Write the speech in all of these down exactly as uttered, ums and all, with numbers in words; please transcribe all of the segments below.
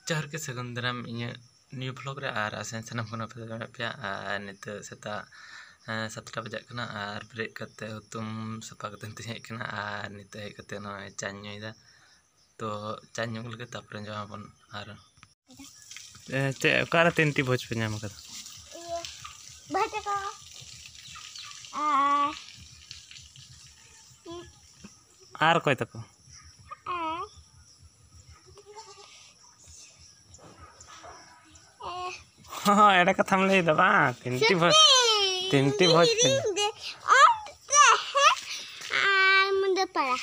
ᱡᱚᱦᱟᱨ ᱜᱮ, ᱥᱟᱹᱜᱩᱱ ᱫᱟᱨᱟᱢ ᱤᱧᱟᱹᱜ new vlog ᱨᱮ᱾ ᱟᱨ ᱟᱥᱟᱧ ᱥᱟᱱᱟᱢ ᱠᱚ ᱱᱟᱯᱟᱭ ᱜᱮ ᱢᱮᱱᱟᱜ ᱯᱮᱭᱟ᱾ ᱟᱨ ᱱᱤᱛᱚᱜ ᱥᱮᱛᱟᱜ, ᱮᱸ, ᱥᱟᱛᱴᱟ ᱵᱟᱡᱟᱜ ᱠᱟᱱᱟ᱾ ᱟᱨ ᱵᱮᱨᱮᱫ ᱠᱟᱛᱮ ᱦᱩᱛᱩᱢ ᱥᱟᱯᱷᱟ ᱠᱟᱛᱮ ᱱᱤᱛᱚᱜ ᱦᱮᱡ ᱠᱟᱱᱟ᱾ ᱟᱨ ᱱᱤᱛᱚᱜ ᱦᱮᱡ ᱠᱟᱛᱮ ᱱᱚᱜᱼᱚᱭ ᱪᱟᱧ ᱧᱩᱭᱮᱫᱟ᱾ ᱛᱚ ᱪᱟᱧ ᱧᱩ ᱞᱮᱜᱮ, ᱛᱟᱨᱯᱚᱨᱮ ᱡᱚᱢᱟᱵᱚᱱ᱾ ᱟᱨ ᱮ, ᱪᱮᱫ, ᱚᱠᱟᱨᱮ ᱛᱤᱱᱴᱤ ᱵᱷᱚᱡᱽ ᱯᱮ ᱧᱟᱢ ᱟᱠᱟᱫᱟ? ᱤᱭᱟᱹ, ᱵᱷᱚᱡᱽ ᱠᱚ᱾ ᱟᱨ ᱟᱨ ᱚᱠᱚᱭ ᱛᱟᱠᱚ? ᱟᱨ ᱦᱚᱸ, ᱮᱲᱮ ᱠᱟᱛᱷᱟᱢ ᱞᱟᱹᱭᱫᱟ ᱵᱟᱝ? ᱛᱤᱱᱴᱤ ᱵᱷᱚᱡᱽ, ᱥᱩᱠᱨᱤ ᱛᱤᱱᱴᱤ ᱵᱷᱚᱡᱽ ᱯᱮ ᱠᱤᱨᱤᱧ ᱫᱮ, ᱚᱱᱛᱮ ᱦᱮᱸ, ᱟᱨ ᱢᱩᱱᱰᱟᱹᱯᱟᱲᱟ᱾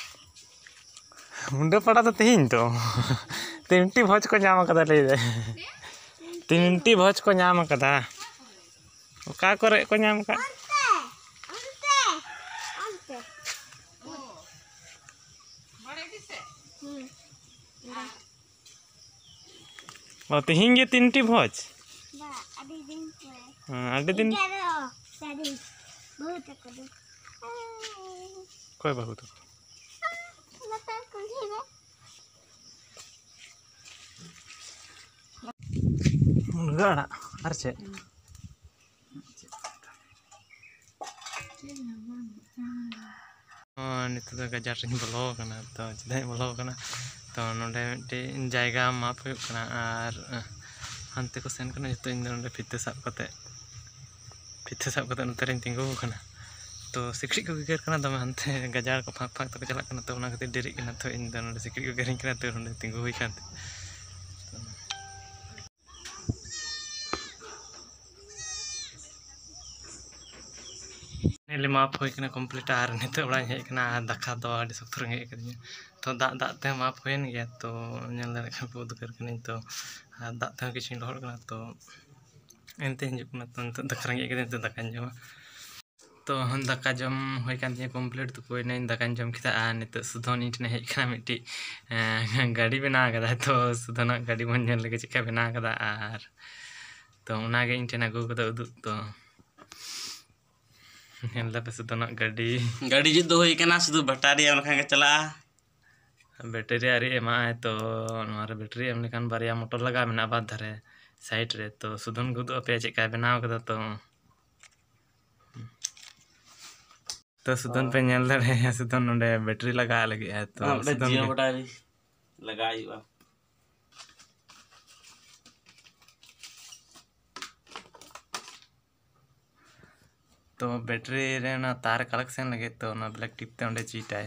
ᱢᱩᱱᱰᱟᱹᱯᱟᱲᱟ ᱫᱚ ᱛᱮᱦᱮᱧ ᱫᱚ ᱛᱤᱱᱴᱤ ᱵᱷᱚᱡᱽ ᱠᱚ ᱧᱟᱢ ᱟᱠᱟᱫᱟ, ᱞᱟᱹᱭ ᱫᱟᱭ᱾ ᱛᱤᱱᱴᱤ ᱵᱷᱚᱡᱽ ᱠᱚ ᱧᱟᱢ ᱟᱠᱟᱫᱟ᱾ ᱚᱠᱟ ᱠᱚᱨᱮ ᱠᱚ ᱧᱟᱢ ᱟᱠᱟᱫ? ᱚᱱᱛᱮ, ᱚᱱᱛᱮ, ᱚᱱᱛᱮ᱾ ᱦᱩᱸ᱾ ᱚ, ᱛᱮᱦᱮᱧ ᱜᱮ ᱛᱤᱱᱴᱤ ᱵᱷᱚᱡᱽ? ᱵᱟ, ᱟᱹᱰᱤ ᱫᱤᱱ ᱯᱚᱨᱮ᱾ ᱦᱮᱸ, ᱟᱹᱰᱤ ᱫᱤᱱ᱾ ᱮᱜᱟᱨᱚ ᱛᱟᱹᱨᱤᱠᱷ᱾ ᱵᱟᱹᱦᱩ ᱛᱟᱠᱚ ᱫᱚ᱾ ᱚᱠᱚᱭ ᱵᱟᱹᱦᱩ ᱛᱟᱠᱚ? ᱞᱟᱛᱟᱨ ᱠᱩᱞᱦᱤ ᱨᱮ᱾ ᱢᱩᱱᱜᱟᱹ ᱟᱲᱟᱜ ᱟᱨ ᱪᱮᱫ? ᱦᱚᱸ, ᱱᱤᱛᱚᱜ ᱫᱚ ᱜᱟᱡᱟᱲ ᱨᱤᱧ ᱵᱚᱞᱚ ᱟᱠᱟᱱᱟ᱾ ᱛᱚ ᱪᱮᱫᱟᱜ ᱤᱧ ᱵᱚᱞᱚ ᱟᱠᱟᱱᱟ? ᱛᱚ ᱱᱚᱰᱮ ᱢᱤᱫᱴᱮᱡ ᱡᱟᱭᱜᱟ ᱢᱟᱯ ᱦᱩᱭᱩᱜ ᱠᱟᱱᱟ, ᱟᱨ ᱦᱟᱱᱛᱮ ᱠᱚ ᱥᱮᱱ ᱠᱟᱱᱟ ᱡᱚᱛᱚ᱾ ᱤᱧ ᱫᱚ ᱱᱚᱰᱮ ᱯᱷᱤᱛᱟᱹ ᱥᱟᱵ ᱠᱟᱛᱮ, ᱯᱷᱤᱛᱟᱹ ᱥᱟᱵ ᱠᱟᱛᱮ ᱱᱚᱛᱮ ᱨᱤᱧ ᱛᱤᱸᱜᱩ ᱟᱠᱟᱱᱟ᱾ ᱛᱚ ᱥᱤᱠᱲᱤᱡ ᱠᱚ ᱜᱮᱜᱮᱨ ᱠᱟᱱᱟ ᱫᱚᱢᱮ, ᱦᱟᱱᱛᱮ ᱜᱟᱡᱟᱲ ᱠᱚ ᱯᱷᱟᱸᱠ ᱯᱷᱟᱸᱠ ᱛᱮᱠᱚ ᱪᱟᱞᱟᱜ ᱠᱟᱱᱟ, ᱛᱚ ᱚᱱᱟ ᱠᱷᱟᱹᱛᱤᱨ ᱰᱮᱨᱤᱜ ᱠᱟᱱᱟ᱾ ᱛᱚ ᱤᱧ ᱫᱚ ᱱᱚᱰᱮ ᱥᱤᱠᱲᱤᱡ ᱠᱚ ᱜᱮᱨᱤᱧ ᱠᱟᱱᱟ, ᱛᱚ ᱱᱚᱰᱮ ᱛᱤᱸᱜᱩ ᱦᱩᱭ ᱠᱟᱱ ᱛᱤᱧᱟᱹ᱾ ᱱᱮᱞᱮ ᱢᱟᱯ ᱦᱩᱭ ᱠᱟᱱᱟ complete, ᱟᱨ ᱱᱤᱛᱚᱜ ᱚᱲᱟᱜ ᱤᱧ ᱦᱮᱡ ᱠᱟᱱᱟ᱾ ᱟᱨ ᱫᱟᱠᱟ ᱫᱚ ᱟᱹᱰᱤ ᱥᱚᱠᱛᱚ ᱨᱮᱸᱜᱮᱡ ᱟᱠᱟᱫᱤᱧᱟ᱾ ᱛᱚ ᱫᱟᱜ ᱫᱟᱜ ᱛᱮ ᱢᱟᱯ ᱦᱩᱭᱮᱱ ᱜᱮᱭᱟ᱾ ᱛᱚ ᱧᱮᱞ ᱫᱟᱲᱮᱭᱟᱜ ᱠᱟᱱᱟ ᱯᱮ ᱩᱫᱽᱜᱟᱹᱨ ᱠᱟᱹᱱᱟᱹᱧ, ᱛᱚ ᱟᱨ ᱫᱟᱜ ᱛᱮᱦᱚᱸ ᱠᱤᱪᱷᱩᱧ ᱞᱚᱦᱚᱫ ᱠᱟᱱᱟ᱾ ᱛᱚ ᱮᱱᱛᱮ ᱦᱤᱡᱩᱜ ᱠᱟᱱᱟ᱾ ᱛᱚ ᱱᱤᱛᱚᱜ ᱫᱟᱠᱟ ᱨᱮᱸᱜᱮᱡ ᱠᱟᱹᱫᱤᱧᱟ, ᱱᱤᱛᱚᱜ ᱫᱟᱠᱟᱧ ᱡᱚᱢᱟ᱾ ᱛᱚ ᱫᱟᱠᱟ ᱡᱚᱢ ᱦᱩᱭ ᱠᱟᱱ ᱛᱤᱧᱟᱹ complete, ᱛᱩᱯᱩᱭᱮᱱᱟᱹᱧ, ᱫᱟᱠᱟᱧ ᱡᱚᱢ ᱠᱮᱫᱟ᱾ ᱟᱨ ᱱᱤᱛᱚᱜ ᱥᱩᱫᱷᱚᱱ ᱤᱧ ᱴᱷᱮᱱᱮ ᱦᱮᱡ ᱠᱟᱱᱟ, ᱢᱤᱫᱴᱤᱡ, ᱮᱸ, ᱜᱟᱹᱰᱤ ᱵᱮᱱᱟᱣ ᱠᱟᱫᱟᱭ᱾ ᱛᱚ ᱥᱩᱫᱷᱚᱱᱟᱜ ᱜᱟᱹᱰᱤ ᱵᱚᱱ ᱧᱮᱞ ᱞᱮᱜᱮ ᱪᱮᱫᱠᱟ ᱵᱮᱱᱟᱣ ᱠᱟᱫᱟ᱾ ᱟᱨ ᱛᱚ ᱚᱱᱟᱜᱮ ᱤᱧ ᱴᱷᱮᱱ ᱟᱹᱜᱩ ᱠᱟᱫᱟ ᱩᱫᱩᱜ᱾ ᱛᱚ ᱧᱮᱞ ᱫᱟᱯᱮ ᱥᱩᱫᱷᱚᱱᱟᱜ ᱜᱟᱹᱰᱤ᱾ ᱜᱟᱹᱰᱤ ᱡᱩᱛ ᱫᱚ ᱦᱩᱭ ᱠᱟᱱᱟ, ᱥᱩᱫᱷᱩ ᱵᱟᱴᱟᱨᱤ ᱚᱱᱟ ᱠᱷᱟᱱ ᱜᱮ ᱪᱟᱞᱟᱜᱼᱟ᱾ ᱵᱮᱴᱟᱨᱤ ᱟᱹᱣᱨᱤ ᱮᱢᱟᱜᱼᱟᱭ, ᱛᱚ ᱱᱚᱣᱟ ᱨᱮ ᱵᱮᱴᱟᱨᱤ ᱮᱢ ᱞᱮᱠᱷᱟᱱ ᱵᱟᱨᱭᱟ ᱢᱚᱴᱚᱨ ᱞᱟᱜᱟᱣ ᱢᱮᱱᱟᱜᱼᱟ ᱵᱟᱨ ᱫᱷᱟᱨᱮ ᱥᱟᱭᱤᱰ ᱨᱮ᱾ ᱛᱚ ᱥᱩᱫᱷᱚᱱ ᱜᱮ ᱩᱫᱩᱜ ᱟᱯᱮᱭᱟ ᱪᱮᱫ ᱞᱮᱠᱟᱭ ᱵᱮᱱᱟᱣ ᱠᱟᱫᱟ᱾ ᱛᱚ, ᱛᱚ ᱥᱩᱫᱷᱚᱱ ᱯᱮ ᱧᱮᱞ ᱫᱟᱲᱮᱭᱟᱜᱼᱟ, ᱥᱩᱫᱷᱚᱱ ᱱᱚᱰᱮ ᱵᱮᱴᱟᱨᱤ ᱞᱟᱜᱟᱣ ᱞᱟᱹᱜᱤᱫ ᱟᱭ᱾ ᱛᱚ ᱦᱮᱸ, ᱢᱤᱫᱴᱮᱱ ᱥᱩᱫᱷᱚᱱ ᱡᱤᱭᱳ ᱜᱮ ᱵᱮᱴᱟᱨᱤ ᱞᱟᱜᱟᱣ ᱦᱩᱭᱩᱜᱼᱟ᱾ ᱛᱚ ᱵᱮᱴᱟᱨᱤ ᱨᱮ ᱚᱱᱟ ᱛᱟᱨ ᱠᱟᱞᱮᱠᱥᱮᱱ ᱞᱟᱹᱜᱤᱫ ᱛᱚ ᱚᱱᱟ ᱵᱞᱮᱠ ᱴᱤᱯ ᱛᱮ ᱚᱸᱰᱮ ᱪᱤᱴᱟᱭ᱾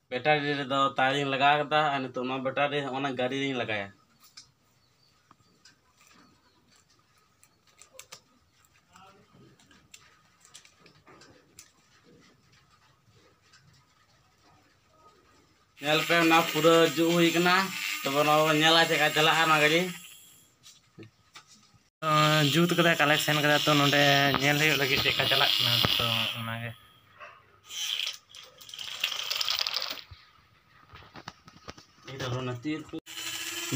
ᱵᱮᱴᱟᱨᱤ ᱨᱮᱫᱚ ᱛᱟᱨᱤᱧ ᱞᱟᱜᱟᱣ ᱠᱟᱫᱟ ᱟᱨ ᱱᱤᱛᱚᱜ ᱱᱚᱣᱟ ᱵᱮᱴᱟᱨᱤ ᱦᱚᱸ ᱚᱱᱟ ᱜᱟᱹᱰᱤ ᱨᱤᱧ ᱞᱟᱜᱟᱭᱟ᱾ ᱧᱮᱞ ᱯᱮ, ᱚᱱᱟ ᱯᱩᱨᱟᱹ ᱡᱩᱛ ᱦᱩᱭ ᱠᱟᱱᱟ᱾ ᱛᱚᱵᱮ ᱱᱚᱣᱟ ᱵᱚᱱ ᱧᱮᱞᱟ ᱪᱮᱫ ᱞᱮᱠᱟ ᱪᱟᱞᱟᱜᱼᱟ ᱱᱚᱣᱟ ᱜᱟᱹᱰᱤ᱾ ᱛᱚ, ᱡᱩᱛ ᱠᱟᱫᱟᱭ, ᱠᱟᱞᱮᱠᱥᱮᱱ ᱠᱟᱫᱟ, ᱛᱚ ᱱᱚᱰᱮ ᱧᱮᱞ ᱦᱩᱭᱩᱜ ᱞᱟᱹᱜᱤᱫ ᱪᱮᱫ ᱞᱮᱠᱟ ᱪᱟᱞᱟᱜ ᱠᱟᱱᱟ᱾ ᱛᱚ ᱚᱱᱟᱜᱮ᱾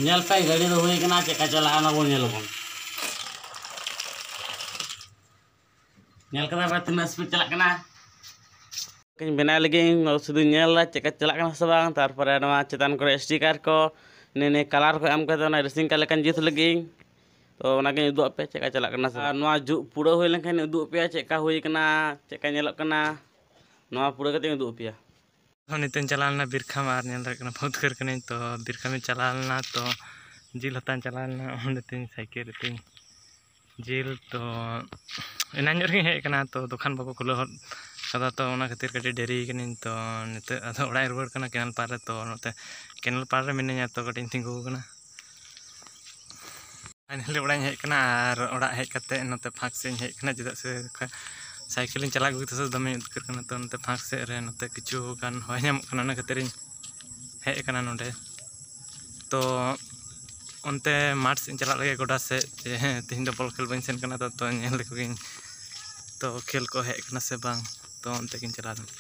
ᱧᱮᱞ ᱯᱮ, ᱜᱟᱹᱰᱤ ᱫᱚ ᱦᱩᱭ ᱠᱟᱱᱟ, ᱪᱮᱫ ᱞᱮᱠᱟ ᱪᱟᱞᱟᱜᱼᱟ ᱚᱱᱟ ᱵᱚᱱ ᱧᱮᱞ ᱟᱵᱚᱱ᱾ ᱧᱮᱞ ᱠᱟᱫᱟ ᱯᱮ ᱛᱤᱱᱟᱹᱜ ᱥᱯᱤᱰ ᱪᱟᱞᱟᱜ ᱠᱟᱱᱟ? ᱤᱧ ᱵᱮᱱᱟᱣ ᱞᱟᱹᱜᱤᱫ ᱤᱧ ᱥᱩᱫᱷᱩ ᱧᱮᱞ ᱫᱟ ᱪᱮᱫ ᱞᱮᱠᱟ ᱪᱟᱞᱟᱜ ᱠᱟᱱᱟ ᱥᱮ ᱵᱟᱝ, ᱛᱟᱨᱯᱚᱨᱮ ᱱᱚᱣᱟ ᱪᱮᱛᱟᱱ ᱠᱚᱨᱮ ᱥᱴᱤᱠᱟᱨ ᱠᱚ, ᱱᱤᱭᱟᱹ, ᱱᱤᱭᱟᱹ ᱠᱟᱞᱟᱨ ᱠᱚ ᱮᱢ ᱠᱟᱛᱮ ᱚᱱᱟ ᱨᱮᱥᱤᱝ ᱠᱟᱨ ᱞᱮᱠᱟᱧ ᱡᱩᱛ ᱞᱟᱹᱜᱤᱫ ᱤᱧ᱾ ᱛᱚ ᱚᱱᱟᱜᱤᱧ ᱩᱫᱩᱜ ᱟᱯᱮ ᱪᱮᱫ ᱞᱮᱠᱟ ᱪᱟᱞᱟᱜ ᱠᱟᱱᱟ ᱥᱮ ᱵᱟᱝ᱾ ᱟᱨ ᱱᱚᱣᱟ ᱡᱩᱛ ᱯᱩᱨᱟᱹᱣ ᱦᱩᱭ ᱞᱮᱱᱠᱷᱟᱱ ᱩᱫᱩᱜ ᱟᱯᱮᱭᱟ ᱪᱮᱫ ᱞᱮᱠᱟ ᱦᱩᱭ ᱠᱟᱱᱟ, ᱪᱮᱫ ᱞᱮᱠᱟ ᱧᱮᱞᱚᱜ ᱠᱟᱱᱟ, ᱱᱚᱣᱟ ᱯᱩᱨᱟᱹᱣ ᱠᱟᱛᱮᱧ ᱩᱫᱩᱜ ᱟᱯᱮᱭᱟ᱾ ᱛᱚ ᱱᱤᱛᱚᱜ ᱤᱧ ᱪᱟᱞᱟᱣ ᱞᱮᱱᱟ ᱵᱤᱨᱠᱷᱟᱢ, ᱟᱨ ᱧᱮᱞ ᱫᱟᱲᱮᱭᱟᱜ ᱠᱟᱱᱟ ᱵᱚᱦᱩᱛ ᱩᱫᱽᱜᱟᱹᱨ ᱠᱟᱹᱱᱟᱹᱧ᱾ ᱛᱚ ᱵᱤᱨᱠᱷᱟᱢ ᱤᱧ ᱪᱟᱞᱟᱣ ᱞᱮᱱᱟ, ᱛᱚ ᱡᱤᱞ ᱦᱟᱛᱟᱣ ᱤᱧ ᱪᱟᱞᱟᱣ ᱞᱮᱱᱟ, ᱚᱸᱰᱮ ᱛᱤᱧ ᱥᱟᱭᱠᱮᱞ ᱨᱮ ᱛᱤᱧ ᱡᱤᱞ᱾ ᱛᱚ ᱮᱱᱟᱝ ᱧᱚᱜ ᱨᱮᱜᱮᱧ ᱦᱮᱡ ᱟᱠᱟᱱᱟ, ᱛᱚ ᱫᱚᱠᱟᱱ ᱵᱟᱠᱚ ᱠᱷᱩᱞᱟᱹᱣ ᱦᱚᱫ ᱠᱟᱫᱟ, ᱛᱚ ᱚᱱᱟ ᱠᱷᱟᱹᱛᱤᱨ ᱠᱟᱹᱴᱤᱡ ᱰᱮᱨᱤ ᱠᱟᱹᱱᱟᱹᱧ᱾ ᱛᱚ ᱱᱤᱛᱚᱜ ᱟᱫᱚ ᱚᱲᱟᱜ ᱤᱧ ᱨᱩᱣᱟᱹᱲ ᱠᱟᱱᱟ ᱠᱮᱱᱮᱞ ᱯᱟᱲ ᱨᱮ᱾ ᱛᱚ ᱱᱚᱛᱮ ᱠᱮᱱᱮᱞ ᱯᱟᱲ ᱨᱮ ᱢᱤᱱᱟᱹᱧᱟ, ᱛᱚ ᱠᱟᱹᱴᱤᱡ ᱤᱧ ᱛᱤᱸᱜᱩ ᱟᱠᱟᱱᱟ᱾ ᱯᱷᱟᱭᱱᱟᱞᱤ ᱚᱲᱟᱜ ᱤᱧ ᱦᱮᱡ ᱟᱠᱟᱱᱟ, ᱟᱨ ᱚᱲᱟᱜ ᱦᱮᱡ ᱠᱟᱛᱮ ᱱᱚᱛᱮ ᱯᱷᱟᱸᱠ ᱥᱮᱫ ᱤᱧ ᱦᱮᱡ ᱟᱠᱟᱱᱟ, ᱪᱮᱫᱟᱜ ᱥᱮ ᱥᱟᱭᱠᱮᱞ ᱤᱧ ᱪᱟᱞᱟᱣ ᱟᱹᱜᱩ ᱠᱮᱫᱟ ᱥᱮ ᱫᱚᱢᱮᱧ ᱩᱫᱽᱜᱟᱹᱨ ᱠᱟᱱᱟ᱾ ᱛᱚ ᱱᱚᱛᱮ ᱯᱷᱟᱸᱠ ᱥᱮᱫ ᱨᱮ ᱱᱚᱛᱮ ᱠᱤᱪᱷᱩ ᱜᱟᱱ ᱦᱚᱭ ᱧᱟᱢᱚᱜ ᱠᱟᱱᱟ, ᱚᱱᱟ ᱠᱷᱟᱹᱛᱤᱨ ᱤᱧ ᱦᱮᱡ ᱟᱠᱟᱱᱟ ᱱᱚᱰᱮ᱾ ᱛᱚ ᱚᱱᱛᱮ ᱢᱟᱴᱷ ᱥᱮᱫ ᱤᱧ ᱪᱟᱞᱟᱜ ᱞᱟᱹᱜᱤᱫ, ᱜᱚᱰᱟ ᱥᱮᱫ, ᱡᱮ ᱦᱮᱸ, ᱛᱮᱦᱮᱧ ᱫᱚ ᱵᱚᱞ ᱠᱷᱮᱞ ᱵᱟᱹᱧ ᱥᱮᱱ ᱠᱟᱱᱟ, ᱛᱚ, ᱛᱚ ᱧᱮᱞ ᱞᱮᱠᱚ ᱜᱤᱧ, ᱛᱚ ᱠᱷᱮᱞ ᱠᱚ ᱦᱮᱡ ᱠᱟᱱᱟ ᱥᱮ ᱵᱟᱝ, ᱛᱚ ᱚᱱᱛᱮ ᱜᱤᱧ ᱪᱟᱞᱟᱣ ᱞᱮᱱᱟ᱾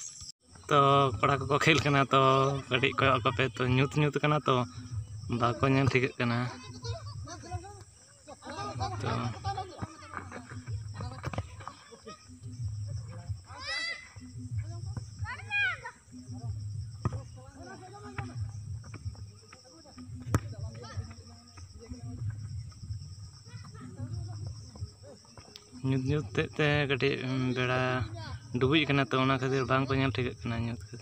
ᱛᱚ ᱠᱚᱲᱟ ᱠᱚᱠᱚ ᱠᱷᱮᱞ ᱠᱟᱱᱟ, ᱛᱚ ᱠᱟᱹᱴᱤᱡ ᱠᱚᱭᱚᱜ ᱟᱠᱚ ᱯᱮ, ᱛᱚ ᱧᱩᱛ ᱧᱩᱛ ᱠᱟᱱᱟ, ᱛᱚ ᱵᱟᱠᱚ ᱧᱮᱞ ᱴᱷᱤᱠᱟᱹᱜ ᱠᱟᱱᱟ᱾ ᱛᱚ ᱧᱩᱛ ᱧᱩᱛ ᱛᱮ, ᱛᱮ ᱠᱟᱹᱴᱤᱡ, ᱩᱢ, ᱵᱮᱲᱟ ᱰᱩᱵᱩᱡ ᱟᱠᱟᱱᱟ, ᱛᱚ ᱚᱱᱟ ᱠᱷᱟᱹᱛᱤᱨ ᱵᱟᱝ ᱠᱚ ᱧᱮᱞ ᱴᱷᱤᱠᱟᱹᱜ ᱠᱟᱱᱟ ᱧᱩᱛ ᱠᱷᱟᱹᱛᱤᱨ᱾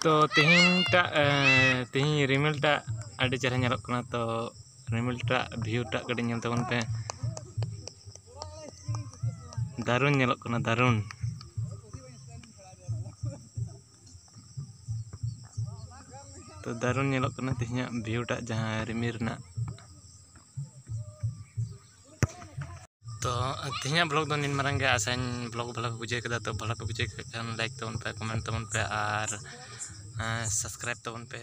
ᱛᱚ ᱛᱮᱦᱮᱧᱴᱟᱜ, ᱮ, ᱛᱮᱦᱮᱧ ᱨᱤᱢᱤᱞᱴᱟᱜ ᱟᱹᱰᱤ ᱪᱮᱦᱨᱟ ᱧᱮᱞᱚᱜ ᱠᱟᱱᱟ᱾ ᱛᱚ ᱨᱤᱢᱤᱞᱴᱟᱜ, ᱵᱷᱤᱭᱩᱴᱟᱜ ᱠᱟᱹᱴᱤᱡ ᱧᱮᱞ ᱛᱟᱵᱚᱱ ᱯᱮ, ᱫᱟᱨᱩᱱ ᱧᱮᱞᱚᱜ ᱠᱟᱱᱟ, ᱫᱟᱨᱩᱱ᱾ ᱛᱚ ᱫᱟᱨᱩᱱ ᱧᱮᱞᱚᱜ ᱠᱟᱱᱟ ᱛᱮᱦᱮᱧᱟᱜ ᱵᱷᱤᱭᱩᱴᱟᱜ, ᱡᱟᱦᱟᱸ ᱨᱤᱢᱤᱞ ᱨᱮᱱᱟᱜ᱾ ᱛᱚ ᱛᱮᱦᱮᱧᱟᱜ ᱵᱞᱚᱜ ᱫᱚ ᱱᱤᱱ ᱢᱟᱨᱟᱝ ᱜᱮ᱾ ᱟᱥᱟᱧ ᱵᱞᱚᱜ ᱵᱷᱟᱞᱟ ᱯᱮ ᱵᱩᱡᱷᱟᱹᱣ ᱠᱮᱫᱟ᱾ ᱛᱚ ᱵᱷᱟᱞᱟ ᱯᱮ ᱵᱩᱡᱷᱟᱹᱣ ᱠᱮᱫ ᱠᱷᱟᱱ ᱞᱟᱭᱤᱠ ᱛᱟᱵᱚᱱ ᱯᱮ, ᱠᱚᱢᱮᱱᱴ ᱛᱟᱵᱚᱱ ᱯᱮ ᱟᱨ, ᱮᱸ, ᱥᱟᱵᱥᱠᱨᱟᱭᱤᱵ ᱛᱟᱵᱚᱱ ᱯᱮ᱾